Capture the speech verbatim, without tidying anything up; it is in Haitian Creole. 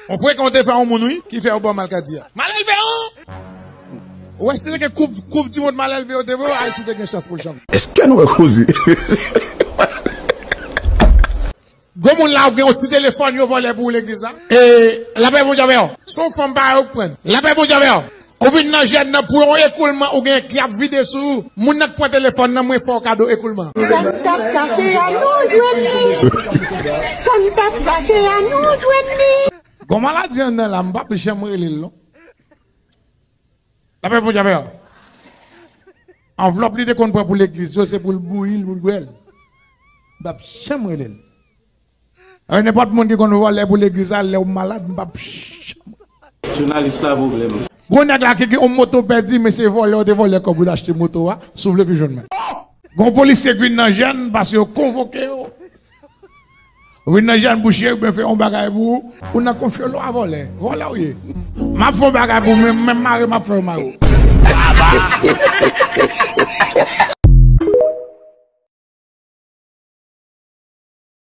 On frekan w te fè yon moun, wi, ki fè w ba w malkadi a. Malelve, an! Ou wè, si te gen koup, koup ti moun malelve yo te vre, Ayiti te gen chans pou l chanm. Èske nou wè koze? Gwo moun la, ou gen yon ti telefòn yo vòlè pou ou legliz la. E, lapè Bondye avè w. Se yon fanm parèy ou k pran. Lapè Bondye avè w. Ou vin nan jèn nan pou yon ekoulman, ou gen ki ap vide sou ou. Moun nan k pran telefòn nan, mwen fè w kado ekoulman. Sa m t ap chache a, nou jwenn li. Sa m t ap chache a, nou jwenn li. Gon maladi anndan la, m p ap janm rele l non. Lapè Bondye avè w. Anvlòp li te konn pran pou legliz yo, se pou l bouyi l, pou l bwè l. M p ap janm rele l. Nenpòt moun ki konn vòlè pou legliz la, lè w malad, m p ap janm. Jounalis la pwoblèm. Gwo nèg la ki gen yon moto pèdi, men se vòlè, ou te vòlè kòb ou te achte moto a, si w vle vin jwenn mwen. Gon polisye k vin nan jèn, paske yo konvoke yo. Ou vin nan jèn bouche, oubyen fè yon bagay pou ou, ou nan konfyolo a vòlè. Vòlè ou ye. M ap fè yon bagay pou ou, men menm mare m ap fè yo mare w.